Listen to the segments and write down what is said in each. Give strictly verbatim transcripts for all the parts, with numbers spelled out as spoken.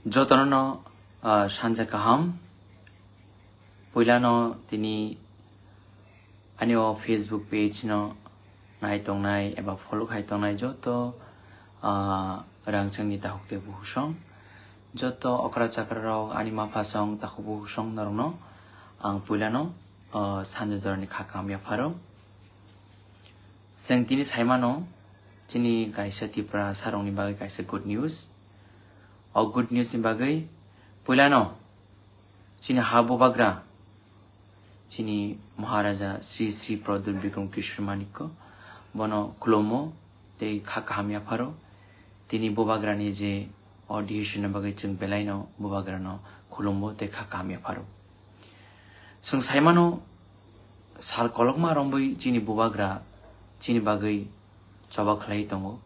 Jotono no, ah, sanja kaham. Puilano tini ani o Facebook page no nai tongnai eba follow khai tongnai joto, ah, rangchakni takhuk tei bukhuk song, joto okra chakra rok ani mapha song takhuk bukhuk song norokno ang puilano, ah, sanja jorani kha kaham yapharo. Chwng tini saimano chini kaisa Tipra sarokni bagwi kaisa good news. O good news ni bagwi puilano chini ha bubagra, chini Maharaja Sri Sri Pradyut Bikram Kishore Manikya, bono khulumo tei kha kaham yapharo. Tini bubagrani je o decision ni bagwi chwng belaino bubagrano khulumo tei kha kaham yapharo. Chwng saimano sal kolokma romwi chini bubagra chini bagwi choba khlai tongo.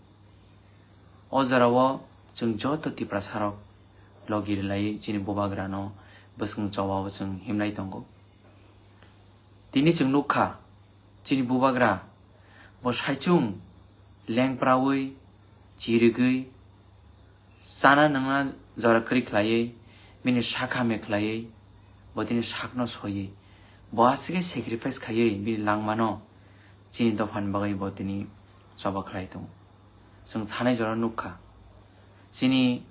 O jorao chwng joto Tiprasarok logi rwlaiwi chini bubagrano bwswng chobao chwng himlai tongo. Tini chwng nukha, chini bubagra bo saichung lengprawi, chirigwi, chana nangna jora kwrwi khlaiwi, bini sakha me khlaiwi, bo tini sakno soiwi, bo aswkhe sacrifice khaiwi bini langmano chini dophani bagwi bo tini choba khlai tongo. Chwng thanai jora nukha, chini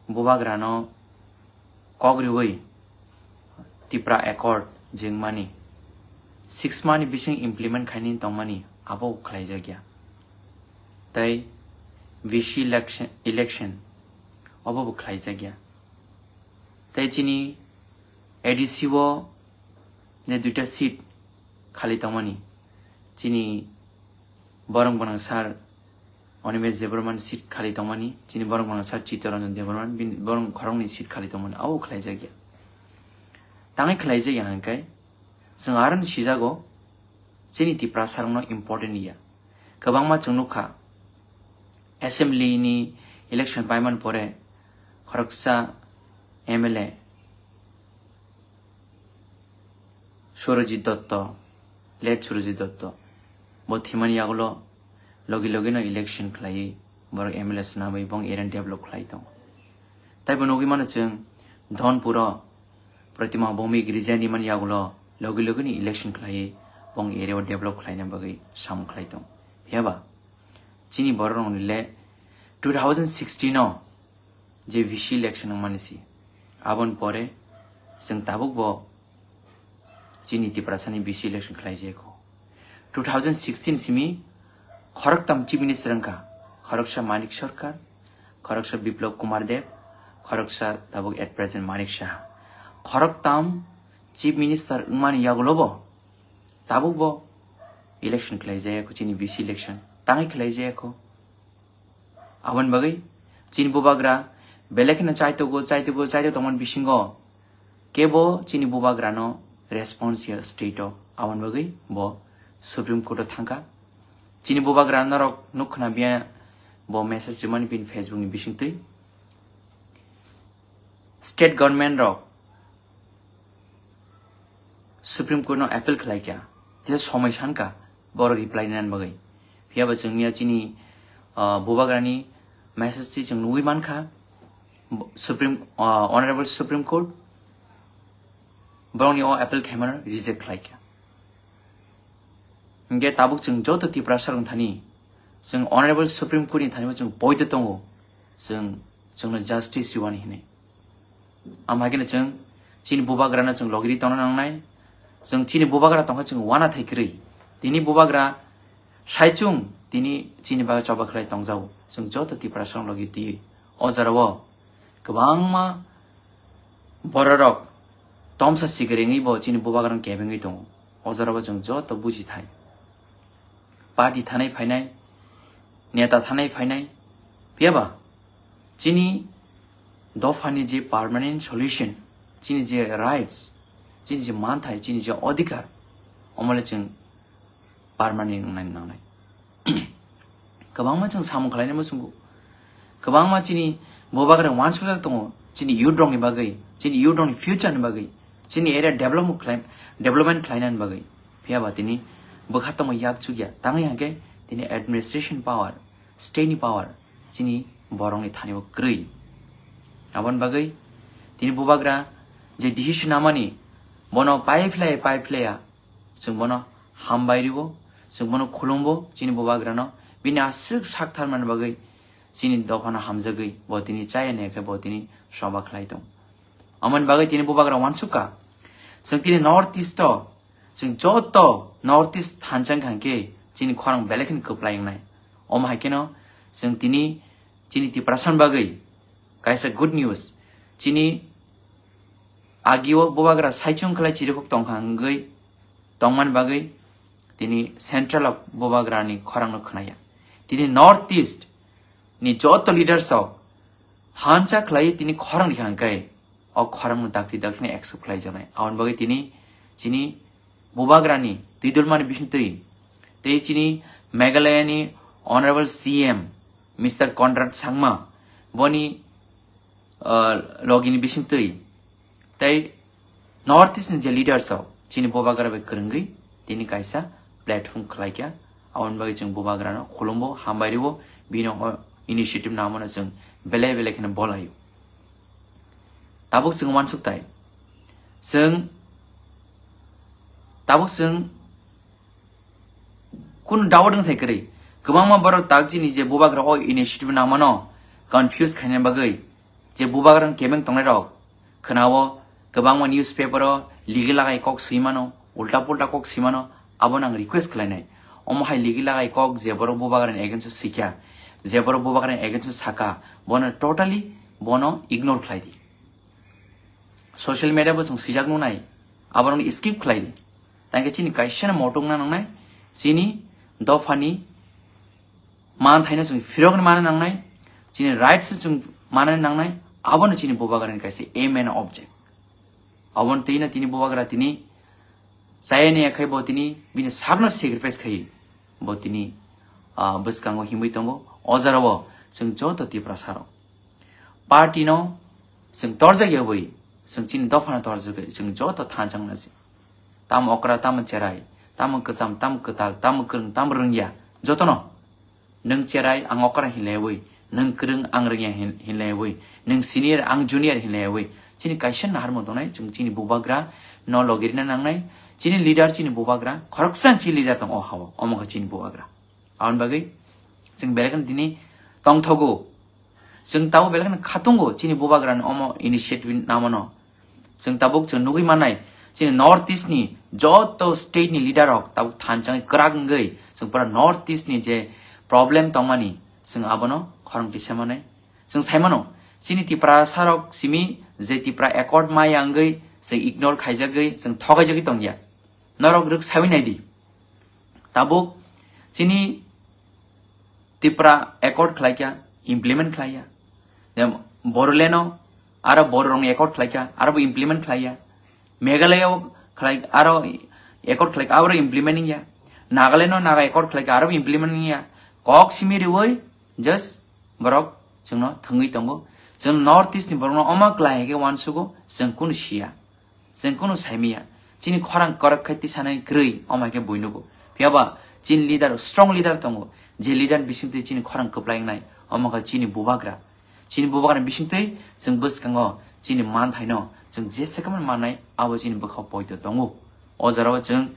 bubagrano kok riwi Tipra Accord jengmani six month ni bising implement khainani tongmani abo khlaijakya. Tei V C election, election obo bo khlaijakya. Tei chini A D C o je duita seat khali tongmani, chini borok gwnang sir Animesh Debbarman seat khali tongmani, chini borok gwnang sir Chittaranjan Debbarman, bini borok khoroknwi seat khali tongmani, abo khlaijakya. Tangwi khlaijakya hwnkhe, chwng aro ni sijago, chini Tiprasarokno important ya. Kwbangma chwng nukha, assembly ni election paimani pore khoroksa M L A Surojit Dotto, late Surojit Dotto, bo thwimani yagulo logi logi no election khlaiwi borok M L A swnamwi bong area develop khlai tongo. Taibo nugwi mano chwng Dhonpuro Pratima Bhowmik resign rimani yagulo logi logi ni election khlaiwi bong area o develop khlaina bagwi samung khlai tongo. Phiyaba chini borok rokni le two thousand sixteen o je V C election wngmani si. Aboni pore chwng tabuk bo chini Tiprasani V C election khlai jaya kho. Two thousand sixteen simi khoroktam chief minister wngkha, khoroksa Manik Sarkar, khoroksa Biplab Kumar Deb, khoroksa tabuk at present Manik Saha. Khoroktam chief minister wngmani yagulo bo tabuk bo election khlai jaya kho, chini V C election tangwi khlai jaya kho. Aboni bagwi chini bubagra belai kheno chaitogo, chaitogo, chaito tongmani bisingo kebo chini bubagrano response ya state o. Aboni bagwi bo Supreme Court o thangkha. Chini bubagra norok nuk khna biya bo message rimani bini Facebook ni bisingtwi. State government rok Supreme Court no appeal khlai kha, tei somoi san kha borok reply nani bagwi. Phiya ba chwng miya chini, ah, bubagrani message twi chwng nugwi man kha, Supreme, ah, Honorable Supreme Court borokni o appeal khaimano reject khlai kha. Hingke tabuk chwng joto Tiprasa rok thani, chwng Honorable Supreme Court ni thani bo chwng poito tongo, chwng, chwngno justice rwani hinwi. Amo hai kheno chwng chini bubagrano chwng logiri tongna nangnai. Chwng chini bubagra tongkha chwng uanathai kwrwi. Tini bubagra saichung tini chini bagwi choba khlai tongjago. Chwng joto Tiprasarok logi twiwi o jorao kwbangma bororok tomsa sikirengwi bo chini bubagrano kebengwi tongo. O jorao chwng joto buji thai. Party thanai phainai, neta thanai phainai, phiyaba chini dophani je permanent solution, chini je rights, chini je manthai, chini je odhikar, omole chwng permanent wngnai nangnai. Kwbangma chwng samung khlainai muchungo, kwbangma chini bubagra uansukjak tongo, chini youth rokni bagwi, chini youth rokni future ni bagwi, chini area development khlai, development khlainani bagwi. Phiyaba tini bwkha tongma yak chukya, tangwi hwnkhe tini administration power, state ni power chini borokni thani o kwrwi. Aboni bagwi tini bubagra je decision namani, bono pai phlai pai phlaiya, chwng bono hambai ribo, chwng bono khulumbo, chini bubagrano bini aswk sak tharmani bagwi chini dophano hamjagwi bo tini chaya nai khe bo tini soba khlai tong. Amoni bagwi tini bubagra wansukha, chwng tini North East o, chwng joto North East thansa wngkha hwnkhe chini khorang belai kheno kwplai wngnai. Omo hai kheno chwng tini chini Tiprasani bagwi kaisa good news. Chini agio bubagra saichung khlai chirikhok tongkha hwngwi tongmani bagwi tini central o bubagrani khorangno khnaya. Tini North East ni joto leaders rok hancha khlai tini khorang rikha hwnkhe o khorangno dakti dakti accept khlai janai. Aboni bagwi tini chini bubagrani twidulmani bisingtwi tei chini Meghalaya ni Honorable C M Mister Conrad Sangma boni, ah, logini bisingtwi tei North East ni je leaders rok chini bubagra bai kwrwngwi tini kaisa platform khlaikha. Aboni bagwi chwng bubagrano khulumbo, hambai ribo, bini o initiative namano chwng belai belai kheno bolaio. Tabuk chwng wansuk tai. Chwng, tabuk chwng kunu doubt wng thai kwrwi. Kwbangma borok tak chini je bubagra o initiative namano confuse khaina bagwi je bubagra kebeng tongnai rok khwnao kwbangma newspaper o ligi lagai kok swi mano, ulta pulta kok swi mano, abono ang request khlainai. Omo hai ligi lagai kok je borok bubagrani against o swikha, je borok bubagrani against o saka, bono totally bono ignore khlai di. Social media bo chwng swijak nunai, aborokno skip khlai di. Tangkhe chini kaisa no motung na nangnai, chini dophani manthaino chwng phirokni mana nangnai, chini rights no chwng mana nangnai, abono chini bubagrani kaisa aim and object. Abono twi no tini bubagra tini chayani yakhai bo tini bini sakno sacrifice khai bo tini, ah, bwskango himwi tongo. O jora o chwng joto Tiprasa rok party no chwng torjak yawi, chwng chini dophano torjak yawi, chwng joto thansa wngna se. Tamo okra, tamo cherai, tamo kwcham, tamo kwtal, tamo kwrwng, tamo rwngya, jotono. Nwng cherai, ang okra hinlaiwi, nwng kwrwng, ang rwngya hin-, hinlaiwi, nwng senior, ang junior hinlaiwi. Chini kaisa naharmung tongnai, chwng chini bubagra no logirina nangnai. Chini leader, chini bubagra, khoroksa chini leader tong o hao, omo khe chini bubagra. Aboni bagwi chwng belai kheno tini tongthogo. Chwng tabuk belai kheno khatungo chini bubagrani omo initiative namano. Chwng tabuk chwng nugwi mannai, chini North East ni joto state ni leader rok tabuk thansa wngwi kwrak wngwi chwng pura North East ni je problem tongmani chwng abono khorang tisa manai. Chwng sai mano, chini Tiprasa rok simi je Tipra Accord maya wngwi chwng ignore khaijagwi chwng thogaijagwi tongya. Norok rwk sawi nai di. Tabuk chini Tipra Accord khlai kha, implement khlai ya. Jem Bodoland o aro Borok rokni accord khlai kha, aro bo implement khlai ya. Meghalaya o khlai, aro accord khlai kha, aro implement ya. Nagaland o Naga accord khlai kha, aro bo implement ya. Kok simi riwi just borok chwngno thwngwi tongo. Chwng North East ni borokno omo kwlai hai khe uansugo, chwng kunu siya. Chwng kunu saimiya. Chini khorang kwrak khai tisanai kwrwi, omo hai khe buinugo. Phiyaba chini leader, strong leader tongo. Je leader bisingtwi chini khorang kwplai wngnai, omo khe chini bubagra. Chini bubagra bisingtwi chwng bwskango chini manthaino chwng jesa khe mannai, abo chini bwkha poito tongo. O jorao chwng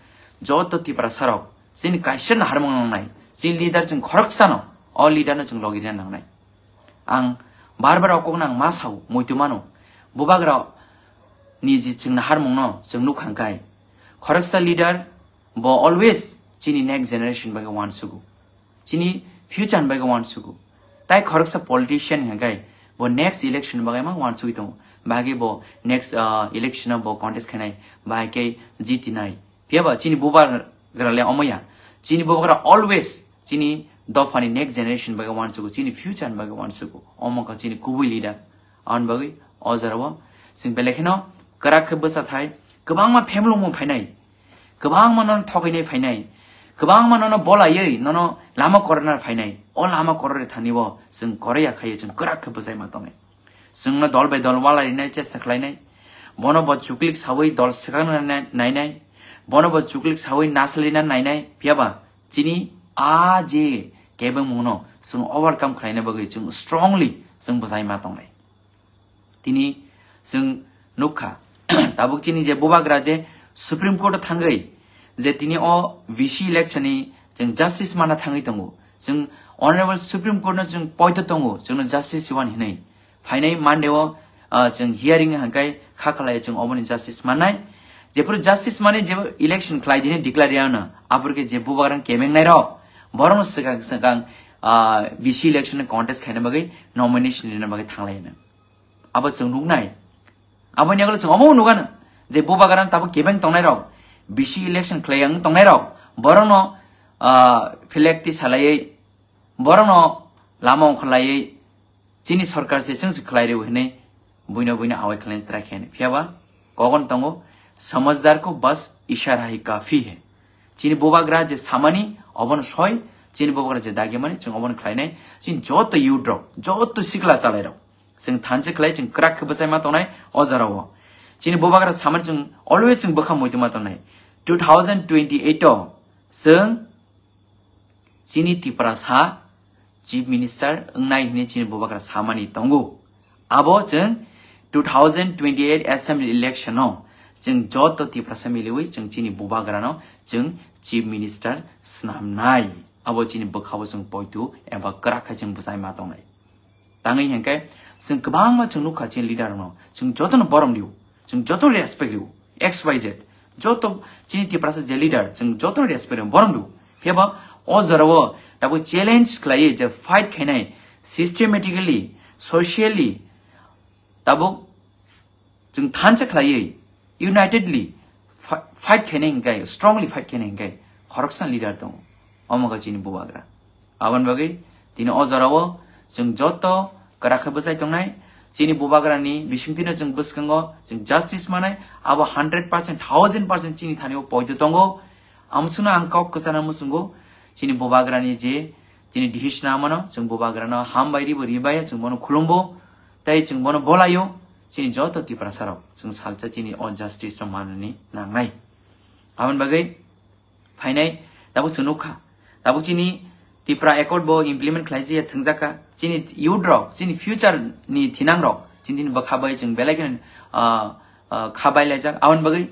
joto Tiprasa rok chini kaisa naharmung nangnai. Chini leader chwng khoroksano, o leader no chwng logirina nangnai. Ang bar bar o kokno ang ma sao, muitu mano. Bubagra ni je chwng naharmungno chwng nukha hwnkhe, khoroksa leader bo always chini next generation bagwi uansugo, chini future ni bagwi uansugo. Tai khoroksa politician hwnkhe bo next election bagwi ma uansugwi tongo, bahai khe bo next, ah, election o bo contest khainai, bahai khe jitinai. Phiyaba chini bubagra le omo ya. Chini bubagra always chini dophani next generation bagwi uansugo, chini future ni bagwi uansugo. Omo kha chini kubui leader. Aboni bagwi o jorao chwng belai kheno kwrak khe bwsa thai, kwbangma phemelongmung phainai, kwbangma nono thokainai phainai, kwbangma nono bolaiwi nono lama korna phainai. O lama korore thani o chwng koroi ya khai chwng kwrak khe bwsai ma tongnai. Chwngno dol bai dol wala rinai chesta khlainai. Bono bo chuklik sawi dol swkang na-, nainai. Bono bo chuklik sawi naslina nainai. Phiyaba chini a je kebengmungno chwng overcome khlaina bagwi chwng strongly chwng bwsai ma tongnai. Tini chwng nukha, tabuk chini je bubagra je Supreme Court o thangwi je tini o V C election ni chwng justice mana thangwi tongo. Chwng Honorable Supreme Court no chwng poito tongo, chwngno justice iwan hinwi. Phainai Monday o, ah, chwng hearing hangkai kha khalai chwng oboni justice mannai. Jephuru justice mani je election khlai dini declare ya no, aphuru khe je bubagra kebeng nai rok, borok no swkang swkang, ah, V C election ni contest khaina bagwi nomination rina bagwi thanglai no. Abo chwng nuknai. Aboni yagulo chwng omo nukano je bubagra tabuk kebeng tongnai rok, V C election khlai ang tongnai rok, borok no, ah, flag ti salaiwi, borok no lama ongkha laiwi, chini sorkar se chwng se khlai rw hinwi buino buino awai khlaina try khaini. Phiya ba kogon tongo, "Samajhdar ko bas ishara hi kafi hai." Chini bubagra je samani obono soi, chini bubagra je dagimani chwng obono khlainai. Chini joto youth rok, joto sikla chalai rok, chwng thanse khlai chwng kwrak khe bwchai ma tongnai o jora o. Chini bubagra samani chwng always chwng bwkha muitu ma tongnai. Two thousand twenty-eight o chwng chini Tiprasa Chief Minister wngnai hwnwi chini bubagra samani tongo. Abo chwng two thousand twenty-eight assembly election o chwng joto Tiprasa miliwi chwng chini bubagrano chwng Chief Minister snamnai. Abo chini bwkhao chwng poito eba kwrak khai chwng bwchai ma tongnai. Tangwi hinkhe chwng kwbangma chwng nukha chini leader rokno, chwng jotono borom rw, chwng jotono respect rw, X Y Z, joto chini Tiprasa je leader, chwng jotono respect rw, borom rw. Phiya ba o jora o tabuk challenge khlaiwi je fight khainai, systematically, socially, tabuk chwng thansa khlaiwi, unitedly fi-, fight khainai hinkhe, strongly fight khainai hinkhe khoroksa leader tongo, omo khe chini bubagra. Aboni bagwi tini o jora o chwng joto kwrak khe bwchai tongnai. Chini bubagrani bisingtwino chwng bwskango chwng justice manai, abo hundred percent, thousand percent chini thani o poito tongo. Amswkno ang kok kwchana muchungo, chini bubagrani je chini decision amano chwng bubagrano hambai ribo ribaya, chwng bono khulumbo, tei chwng bono bolaio. Chini joto Tiprasa rok chwng salsa chini o justice rok manani nangnai. Aboni bagwi phainai tabuk chwng nukha, tabuk chini Tipra Accord bo implement khlai jaya thwngjak kha. Chini youth rok, chini future ni thinang rok, chini tini bwkha bai chwng belai kheno, ah, ah, kha bai laijak. Aboni bagwi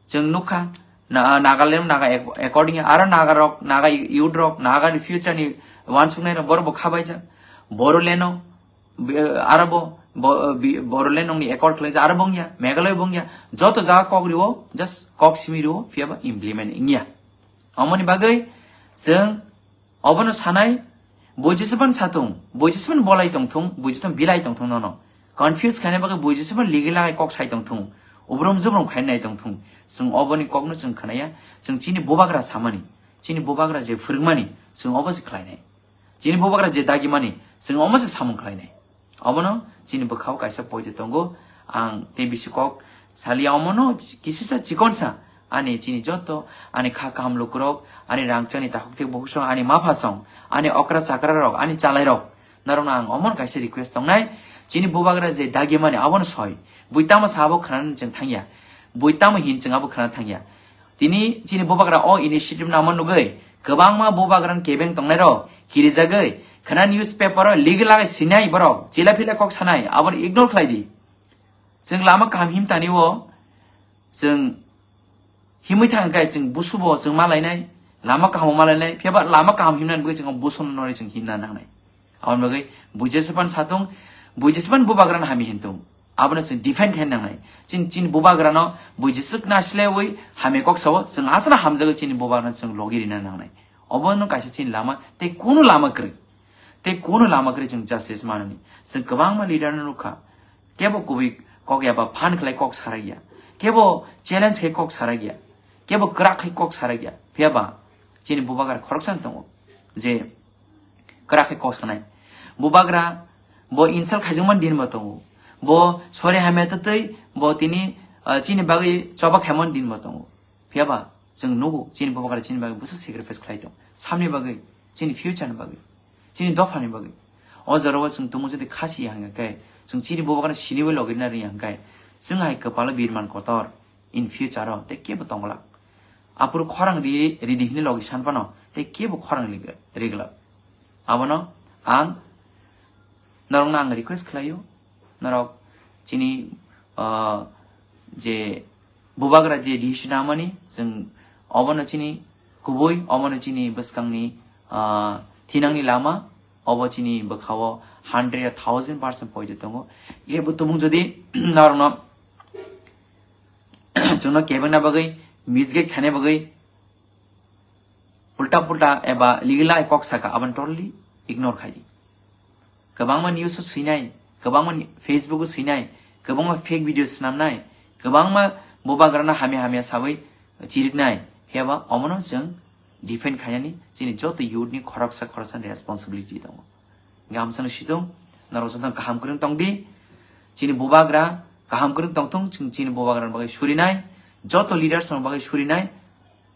chwng nukha, na-, Nagaland, Naga ac-, according aro Naga rok, Naga youth rok, Naga ni future ni wansuknai rok borok bo kha baijak. Bodoland o, bi-, aro bo, bo, bi-, Bodoland nongni accord khlaijak, aro bongya, Meghalaya bongya, joto jaga kok riwo, just kok simi riwo, phiya ba implement wngya. Omoni bagwi chwng obono sanai, bui jeseban satung, bui jeseban bolai tongthung, bui jeseban bilai tongthung nono. Confuse khaina bagwi bui jeseban ligi lagai kok sai tongthung, ubrum jubrum khainai tongthung. Chwng oboni kokno chwng khnaya, chwng chini bubagra samani, chini bubagra je phwrwngmani, chwng obo se khlainai. Chini bubagra je dagimani, chwng omo se samung khlainai. Obono chini bwkhao kaisa poito tongo, ang tei bisi kok saliya omono kisisa chikonsa, ani chini joto, ani kha kaham lukurok, ani rangchakni takhuk tei bukhuk song, ani mapha song, ani okra chakra rok, ani chalai rok, norokno ang omono kaisa request tongnai, chini bubagra je dagimani abono soi, bui tamo sa abo khwnani chwng thangya, bui tamo hin chwng abo khwna thangya. Tini chini bubagra o initiative namo nugwi kwbangma bubagrani kebeng tongnairok kirijagwi khwna newspaper o ligi lagai sinai borok chila phila kok sanai abono ignore khlai di. Chwng lama kaham himtani o chwng himwi thangkhe chwng busubo chwng malainai, lama kaham malainai, phiya ba lama kaham himnani bagwi chwng busuno norwi chwng himna nangnai. Aboni bagwi bui jeseban satung, bui jeseban bubagrano hamya hintung. Abono chwng defend khaina nangnai. Chini, chini bubagrano bui jeswk nasilaiwi hamya kok sao, chwng aswkno hamjagwi chini bubagrano chwng logi rina nangnai. Obono kaisa chini lama, tei kunu lama kwrwi. Tei kunu lama kwrwi chwng justice manani. Chwng kwbangma leader no nukha. Kebo kubui kok ya ba phan khlai kok sarakya. Kebo challenge khai kok sarakya. Kebo kwrak khai kok sarakya. Phiya ba chini bubagra khoroksa tongo. Je kwrak khe kok sanai. Bubagra bo insult khaijakmani din bo tongo. Bo sori hamya twtwi bo tini, ah, chini bagwi choba khaimani din bo tongo. Phiya ba chwng nugo chini bubagra chini bagwi bwswk sacrifice khlai tong. Samni bagwi, chini future ni bagwi, chini dopha ni bagwi. O jora o chwng tongo jodi khasi hangya khe, chwng chini bubagra siniwi logirina ri hangkhe, chwng hai kwpalo birman kotor in future o tei kebo tongglak. Aphuru khorang ri-, ridi hini logi san phano tei kebo khorang ri-, riglak. Abono ang norokno ang request khlaio, norok chini, ah, je bubagra je decision amani, chwng obono chini kubui, obono chini bwskangni, ah, thinangni lama, obo chini bwkhao hundred, a thousand percent poito tongo. Ebo tumung jodi norokno chwngno kebengna bagwi, misguide khaina bagwi, ulta pulta eba ligilai kok saka, aboni totally ignore khai di. Kwbangma news o swinai, kwbangma ni-, Facebook o swinai, kwbangma fake video swnamnai, kwbangma bubagrano hamya hamya sawi chiriknai, phiya ba omono chwng defend khainani chini joto youth ni khoroksa khoroksa ni responsibility tongo. Gamsano situng, norok joto kaham kwrwng tong di, chini bubagra kaham kwrwng tong thung, chwng chini bubagra bagwi surinai, joto leaders rok bagwi surinai,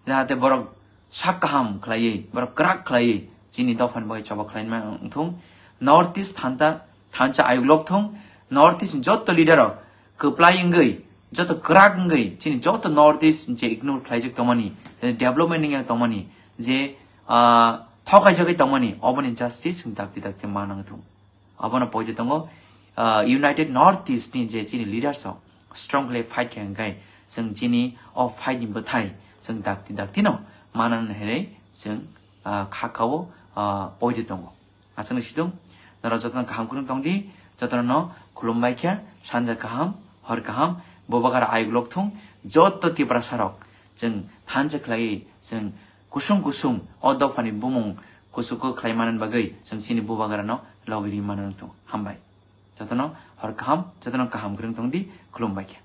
jahate borok sak kaham khlaiwi, borok kwrak khlaiwi chini dophani bagwi choba khlaima wngthung. North East thanta, thansa ayuk lok thung, North East ni joto leader rok kwplai wngwi, joto kwrak wngwi, chini joto North East je ignore khlaijak tongmani, je development wngya tongmani, je, ah, thokaijagwi tongmani, oboni justice chwng dakti dakti ma nang thung. Abono poito tongo, ah, United North East ni je chini leaders rok strong khlai fight khe hwnkhe, chwng chini o fight ni bwthai chwng dakti dakti no manani hinwi chwng, ah, kha kao, ah, poito tongo. Aswkno situng, norok jotono kaham kwrwng tong di, jotono no khulum bai khe, sanja kaham, hor kaham, bubagra ayuk lok thung, joto Tiprasa rok chwng thansa khlaiwi chwng kusung kusung o dophani bumung kuchugo khlai manani bagwi chwng chini bubagrano logi ri manwi wng thung. Hambai. Jotono hor kaham, jotono kaham kwrwng tong di, khulum bai khe.